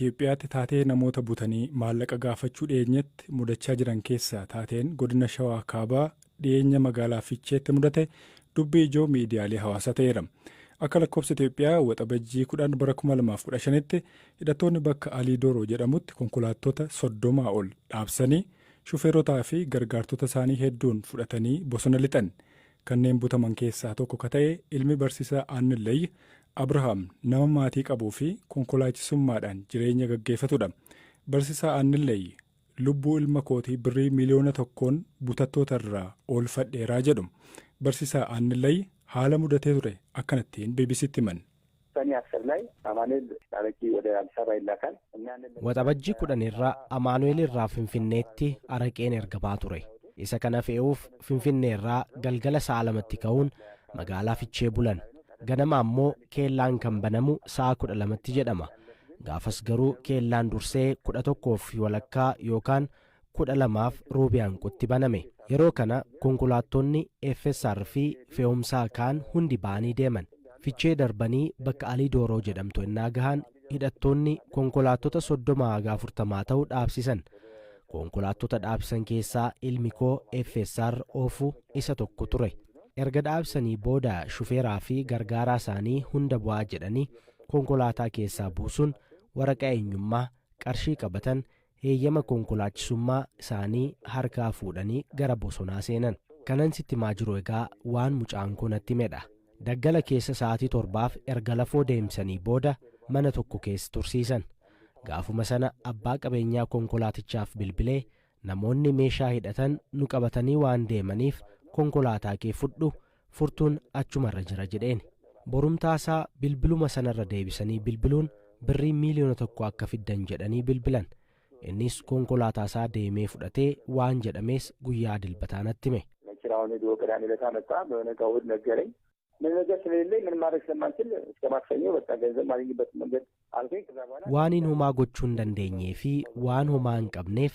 Itoophiyaatti taatee namoota butanii maallaqa gaafachuu dhiyeenyatti mudachaa jiran keessaa taateen godina Shawaa Kaabaa dhiyeenya magaalaa Fiicheetti mudate dubbii ijoo miidiyaalee hawaasaa ta'eera. Akka lakkoofsa Itoophiyaa Waxabajjii 10 bara 2015tti hidhattoonni bakka Alii Dooroo jedhamutti konkolaattota 30 ol dhaabsanii shufeerotaa fi gargaartota isaanii hedduun fudhatanii bosona lixan. Kanneen butaman keessaa tokko ka ta'e ilmi barsiisaa Aannilleyy Abrahaam nama maatii qabuu fi konkolaachisummaadhaan jireenya gaggeeffatudha. Barsiisaa Aannilleyy lubbuu ilma kootii birrii 1,000,000n butattoota irraa oolfadheeraa jedhu. Barsiisaa Aannilleyy haala mudatee ture akkanattiin BBCtti himan. ሰኔ 10 ላይ አማኑኤል አረቂ ወደ አዲስ አበባ ይላካል እና ያንን Waxabajjii 10 irra Amaanu'eel irraa Finfinneetti araqeen ergamaa ture. Isa kana fe'uuf Finfinnee irraa galgala sa'a 2tti ka'uun magaalaa Fichee bulan. Ganama ammoo keellaan kan banamu sa'a 12tti jedhama. Gaafas garuu keellaan dursee 11:30 yookaan 12f ruubii hanqutti baname. Yeroo kana konkolaattonni FSR fi fe'umsaa kaan hundi ba'anii deeman. Fichee darbanii bakka Alii Dooroo jedhamtu ennaa gahan hidhattoonni konkolaattota 30 haga 40 ta'u dhaabsisan. Konkolaattota dhaabsisan keessaa ilmi koo FSR oofu isa tokko ture. Erga dhaabsanii booda shufeeraa fi gargaaraa isaanii hunda bu'aa jedhanii konkolaataa keessaa buusuun waraqaa eenyummaa, qarshii qabatan, heeyyama konkolaachisummaa isaanii harkaa fuudhanii gara bosonaa seenan. Kanan sitti himaa jiru egaa waan mucaan koo natti himedha. Daggala keessa sa'aatii 7f erga lafoo deemsanii booda mana tokko keessa tursiisan. Gaafuma sana abbaa qabeenyaa konkolaatichaaf bilbilee namoonni meeshaa hidhatan nu qabatanii waan deemaniif konkolaataa kee fudhu, furtuun achumarra jira jedheen. Borumtaasaa bilbiluma sanarra deebisanii bilbiluun birrii 1,000,000 akka fiddan jedhanii bilbilan. Innis konkolaataa isaa deemee fudhatee waan jedhames guyyaa dilbataa natti hime. መኪናውን ሄዶ ቅዳሜ ዕለት መጣ። በነጋው እሑድ ነገረኝ። ምን ነገር ስለሌለኝ ምንም ማድረግ ስለማልችል እስከ ማክሰኞ በቃ ገንዘብ ማግኘበት መንገድ አልኩኝ። ከዛ በኋላ Waaniin homaa gochuu hin dandeenyee fi waan homaa hin qabneef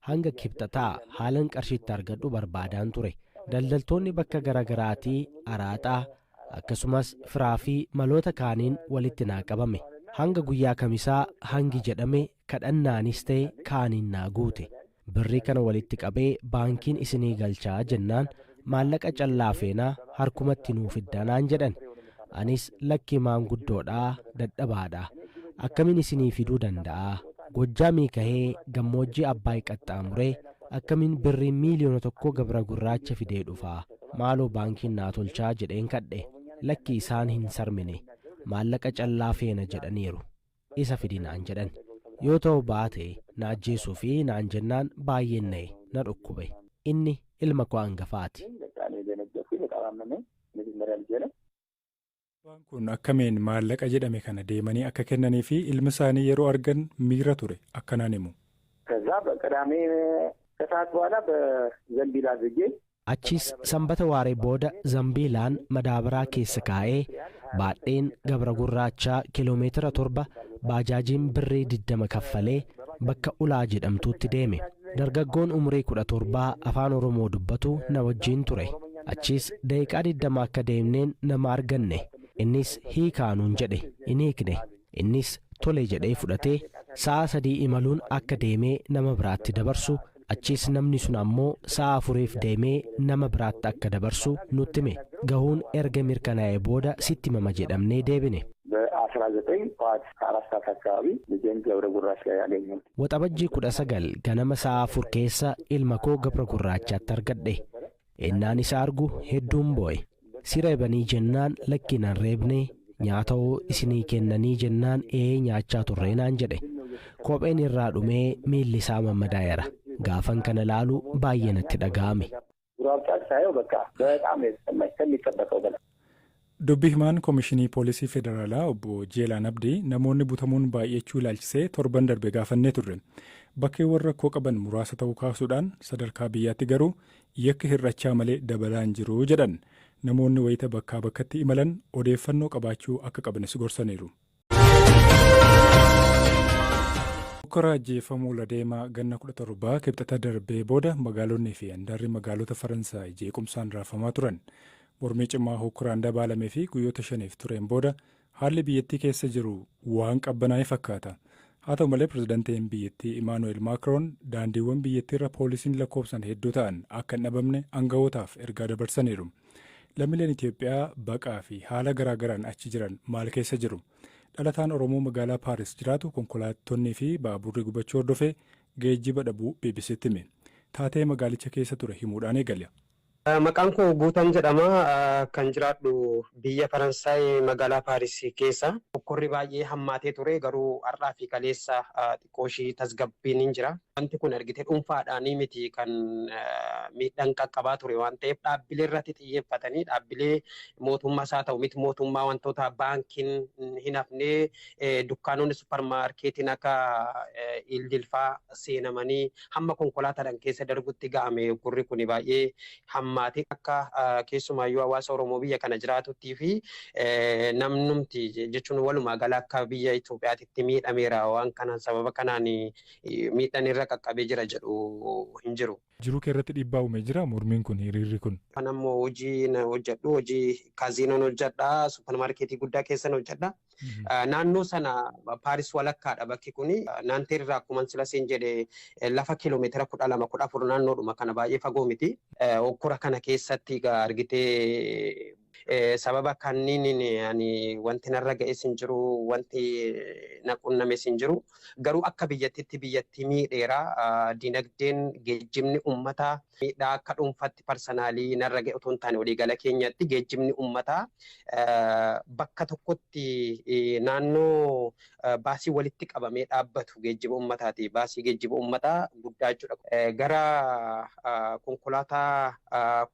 hanga kibxataa haalan qarshiitti argadhu barbaadaan ture. Daldaltoonni bakka garaagaraatii araaxaa akkasumas firaa fi maloota kaaniin walitti naa qabame. Hanga guyyaa kamisaa hangi jedhame kadhannaanis ta'e kaaniin naa guute. Birrii kana walitti qabee baankiin isinii galchaa jennaan maallaqa callaa feenaa harkumatti nuu fiddanaan jedhan. Anis lakki maanguddoodhaa dadhabaadha. Akkamiin isinii fiduu danda'a? Gojjaamii kahee gammoojjii Abbaay qaxxaamuree akkamiin birrii 1,000,000 gabra gurraacha fidee dhufaa? Maaloo baankiin naa tolchaa jedheen kadhe. Lakki isaan hin sarmine. Maallaqa callaa feena jedhaniiru. Isa fidinaan jedhan. Yoo ta'u baate na ajjeesuu fi naan jennaan baay'een na'e, na dhukkube. Inni ilma koo hangafaati. በቃ እኔ ደነገጥኩኝ። በጣም አመመኝ። መጀመሪያ ልጄ ነው። Abbaan kun akkamiin maallaqa jedhame kana deemanii akka kennanii fi ilma isaanii yeroo argan miira ture akkanaan himu. ከዛ በቅዳሜ ከሰዓት በኋላ በዘንቢል አድርጌ Achiis sanbata waaree booda zambiilaan madaabaraa keessa kaa'ee baadheen gabra gurraachaa kiiloomeetira 7 baajaajiin birrii 20 kaffalee bakka ulaa jedhamtuutti deeme. Dargaggoon umurii 17 afaan Oromoo dubbatu na wajjin ture. Achiis daqiiqaa 20 akka deemneen nama arganne. Innis hiikaanuun jedhe, hin hiikne. Innis tole jedhee fudhatee sa'a 3 imaluun akka deemee nama biraatti dabarsu, achiis namni sun ammoo sa'a 4f deemee nama biraatti akka dabarsu nutti hime. Gahuun erga mirkanaa'ee booda sitti himama jedhamnee deebine. በ19 ጠዋት 4 ሰዓት አካባቢ ልጄን ገብረ ጉራች ላይ ያገኘሁት። Waxabajjii 19 ganama sa'a 4 keessa ilma koo gabra gurraachaatti argadhe. Ennaan isa argu hedduun boo'e. Si reebanii jennaan lakki nan reebnee, nyaata hoo isinii kennanii jennaan ee nyaachaa turree naan jedhe. Kopheen irraa dhumee miilli isaa mammadaa'eera. Gaafan kana laalu baay'ee natti dhaga'ame. ጉራብጫ ሳየው በቃ በጣም ነው የተሰማኝ ከሚጠበቀው በላይ። Dubbi himaan Komishinii Poolisii Federaalaa obbo Jeelaan Abdii namoonni butamuun baay'achuu ilaalchisee torban darbe gaafannee turre. Bakkeewwan rakkoo qaban muraasa ta'uu kaasuudhaan sadarkaa biyyaatti garuu yakki hir'achaa malee dabalaa hin jiru jedhan. Namoonni wayita bakkaa bakkatti imalan odeeffannoo qabaachuu akka qabanis gorsaniiru. Hokkora ajjeefamuu Ladeemaa ganna 17 kibxata darbee booda magaalonni fi handaarri magaalota Faransaay jeequmsaan raafamaa turan. Mormii cimaa hokkoraan dabaalamee fi guyyoota shaniif tureen booda haalli biyyattii keessa jiru waan qabbanaa'e fakkaata. Haa ta'u malee, pirezidaantiin biyyattii Imaanu'eel Maakroon daandiiwwan biyyattiirra poolisiin lakkoofsan hedduu ta'an akka hin dhabamne aanga'ootaaf ergaa dabarsaniiru. Lammiileen Itoophiyaa baqaa fi haala garaagaraan achi jiran maal keessa jiru? Dhalataan Oromoo magaalaa Paaris jiraatu konkolaattonnii fi baaburri gubachuu hordofee geejjiba dhabuu BBCtti hime. Taatee magaalicha keessa ture himuudhaan eegale. Maqaan koo Guutan jedhama. Kan jiraadhu biyya Faransaay, magaalaa Paaris keessa. Hokkorri baay'ee hammaatee ture, garuu har'aa fi kaleessa xiqqoo ishii tasgabbiin hin jira. Wanti kun argite dhuunfaadhaanii miti kan miidhaan qaqqabaa ture waan ta'eef, dhaabbilee irratti xiyyeeffatanii, dhaabbilee mootummaas haa ta'u miti mootummaa, wantoota baankiin hin hafne, dukkaanonni supparmaarkeetiin akka Ildilfaa seenamanii hamma konkolaataadhaan keessa darbutti ga'ame. Hokkorri kun baay'ee hammaatee akka keessumaayyuu hawaasa Oromoo biyya kana jiraatuttii fi namnumti jechuun walumaa gala akka biyya Itoophiyaatitti miidhameera. Waan kanaan, sababa kanaan miidhaan irra qaqqabee jira jedhu hin jiru. Jiruu kee irratti dhiibbaa uumee jira mormiin kun, hiriirri kun? Kan ammoo hojii hojjedhu, hojii kaaziinoon hojjedha, supparmaarkeetii guddaa keessan hojjedha. Naannoo sana Paaris walakkaadha bakki kuni. Naanteer irraa akkuma sila siin jedhe lafa kiiloomeetira 12, 14 naannoodhuma kana, baay'ee fagoo miti. Hokkora kana keessatti egaa argitee sababa kanniin ani wanti narra ga'es hin jiru, wanti na qunnames hin jiru. Garuu akka biyyattitti biyyattii miidheera. Dinagdeen, geejjibni uummataa miidhaa akka dhuunfaatti personally narra ga'e otoo hin taane, waliigala keenyatti geejjibni uummataa bakka tokkotti naannoo baasii walitti qabamee dhaabbatu geejjiba uummataati. Baasii geejjiba uummataa guddaa jechuudha. Gara konkolaataa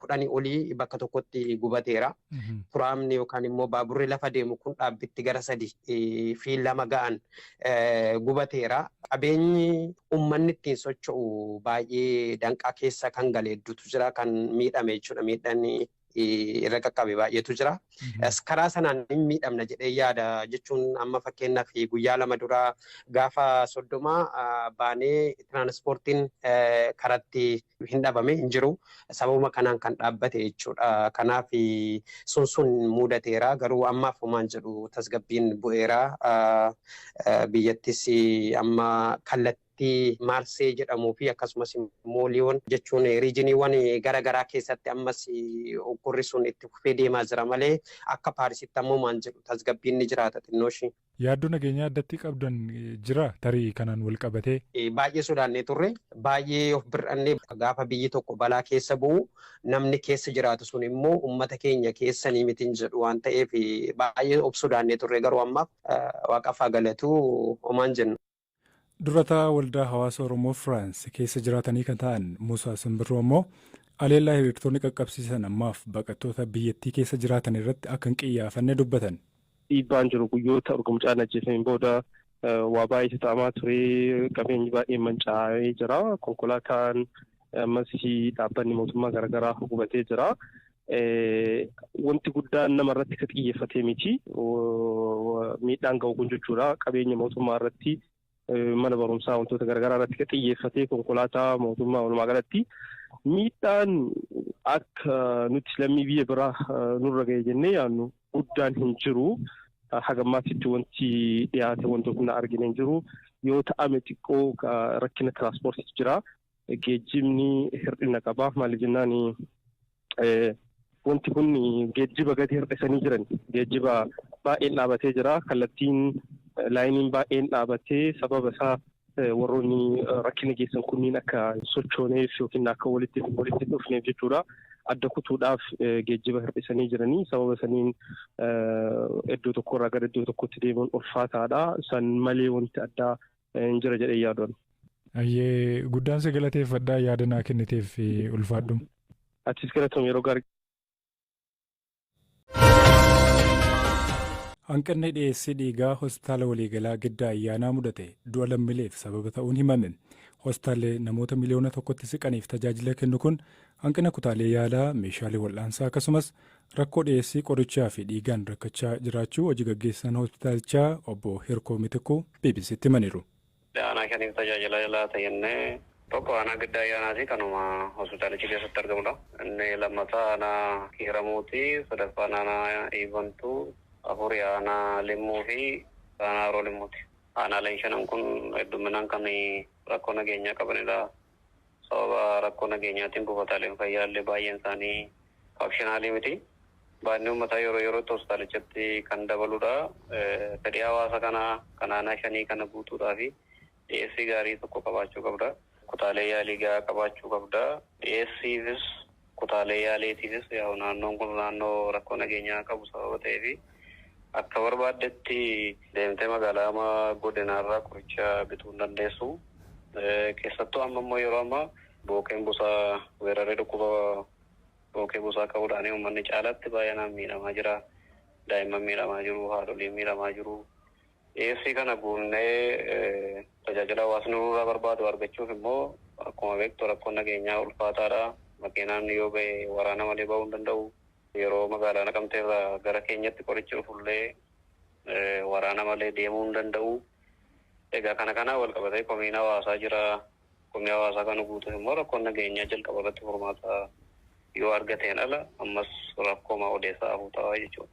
10 olii bakka tokkotti gubateera. Turaamni yookaan immoo baaburri lafa deemu kun dhaabbitti gara sadi fi lama ga'an gubateera. Qabeenyi uummanni ittiin socho'u baay'ee danqaa keessa kan gale hedduutu jira, kan miidhame jechuudha. Miidhaan irra qaqqabe baay'eetu jira. Karaa sanaan hin miidhamna jedhee yaada, jechuun amma fakkeenyaaf guyyaa 2 dura gaafa 30 baanee tiraanspoortiin karatti hin dhabame, hin jiru. Sababuma kanaan kan dhaabbate jechuudha. Kanaaf sun mudateera, garuu ammaaf homaan jedhu, tasgabbiin bu'eera. Biyyattis amma kallattii Maarsee jedhamuu fi akkasumas immoo Liyoon jechuun riijiniiwwan gara garaa keessatti ammas hokkorri sun itti fufee deemaa jira malee, akka Paarisitti ammoo maan jedhu, tasgabbiin ni jiraata xinnoo ishee. Yaaddoo nageenyaa addatti qabdan jira tarii kanaan wal qabatee? Baay'ee sodaannee turre, baay'ee of bir'annee. Gaafa biyyi tokko balaa keessa bu'u, namni keessa jiraatu sun immoo uummata keenya keessanii mitiin jedhu waan ta'eef, baay'ee of sodaannee turre, garuu ammaaf waaqaaf haa galatu, homaan jennu. Durataa waldaa hawaasa Oromoo Firaans keessa jiraatanii kan ta'an Musaa Simbirroo immoo aleellaa hiriirtonni qaqqabsiisan ammaaf baqattoota biyyattii keessa jiraatan irratti akka hin qiyyaafanne dubbatan. Dhiibbaan jiru guyyoota erga mucaan ajjeefameen booda waa baay'eetu ta'amaa ture. Qabeenyi baay'een manca'ee jira. Konkolaataan, ammas dhaabbanni mootummaa garaagaraa gubatee jira. Wanti guddaan nama irratti akka xiyyeeffatee miti. Miidhaan ga'u kun jechuudha. Qabeenya mootummaa irratti, mana barumsaa, wantoota garaagaraa irratti akka xiyyeeffatee, konkolaataa mootummaa, walumaa galatti miidhaan akka nuti lammii biyya biraa nurra ga'e jennee yaadnu guddaan hin jiru. Hagammaatitti wanti dhiyaate, wantoota na argine hin jiru. Yoo ta'ame xiqqoo rakkina tiraanspoortiitu jira. Geejjibni hir'ina qaba. Maaliif jennaan, wanti kun geejjiba gadi hir'isanii jiran. Geejjiba baay'een dhaabatee jira. Kallattiin laayiniin baay'een dhaabatee, sababa isaa warroonni rakkina geessan kunniin akka hin sochooneef yookiin akka walitti dhufneef jechuudha. Adda kutuudhaaf geejjiba hir'isanii jiranii, sababa saniin iddoo tokkorraa gara iddoo tokkotti deemuun ulfaataadha. San malee wanti addaa hin jira jedhee yaaduun. Ayyee, guddaan si galateeffadhaa, yaada naa kenniteef ulfaadhu. Atis galatoom, yeroo gaarii. Hanqinni dhiyeessii dhiigaa hospitaala waliigalaa Giddaa Ayyaanaa mudate du'a lammiileef sababa ta'uun himame. Hospitaalli namoota 1 miliyoona siqaniif tajaajila kennu kun hanqina kutaalee yaalaa, meeshaalee wal'aansaa akkasumas rakkoo dhiyeessii qorichaa fi dhiigaan rakkachaa jiraachuu hojii gaggeessaan hospitaalichaa obbo Hirkoo Mitikuu BBCtti himaniiru. Aanaa shaniif tajaajila laata jennee, tokko aanaa Giddaa Ayyaanaati, kanuma hospitaalichi keessatti argamudha. Inni lammataa aanaa Kiiramuuti, sadaffaan aanaa Iibantuu, afuri aanaa Limmuu fi aanaa Haroo Limmuuti. Aanaaleen shanan kun hedduminaan kan rakkoo nageenyaa qabanidha. Sababa rakkoo nageenyaatiin buufataaleen fayyaa illee baay'een isaanii functional miti. Baay'inni uummataa yeroo yerootti hospitaalichatti kan dabaludha. Fedhii hawaasa kanaa kan aanaa shanii kana guutuudhaa fi dhiyeessii gaarii tokko qabaachuu qabda. Kutaalee yaalii gahaa qabaachuu qabda. Dhiyeessiifis kutaalee yaaliitiifis yaa'u naannoon kun naannoo rakkoo nageenyaa qabu sababa ta'eefi akka barbaaddetti deemtee magaalaa godinaarraa qoricha bituu hin dandeessu. Keessattuu amma immoo yeroo ammaa bookeen busaa weeraree dhukkuba bookee busaa ka'uudhaan uummanni caalatti baay'inaan miidhamaa jira. Daa'imman miidhamaa jiru, haadholiin miidhamaa jiru. Dhiyeessii kana guunnee tajaajila hawaasni nurraa barbaadu argachuuf immoo akkuma beektu rakkoon nageenyaa ulfaataadha. Makiinaan yoo ba'e waraana malee ba'uu hin danda'u. Yeroo magaalaa Naqamteerraa gara keenyatti qorichi dhufullee waraana malee deemuu hin danda'u. Egaa kana kanaan wal qabatee komiin hawaasaa jira. Komii hawaasaa kana guutuuf immoo rakkoon nageenyaa jalqaba irratti furmaata yoo argateen ala ammas rakkooma odeessaa hafuu ta'a jechuudha.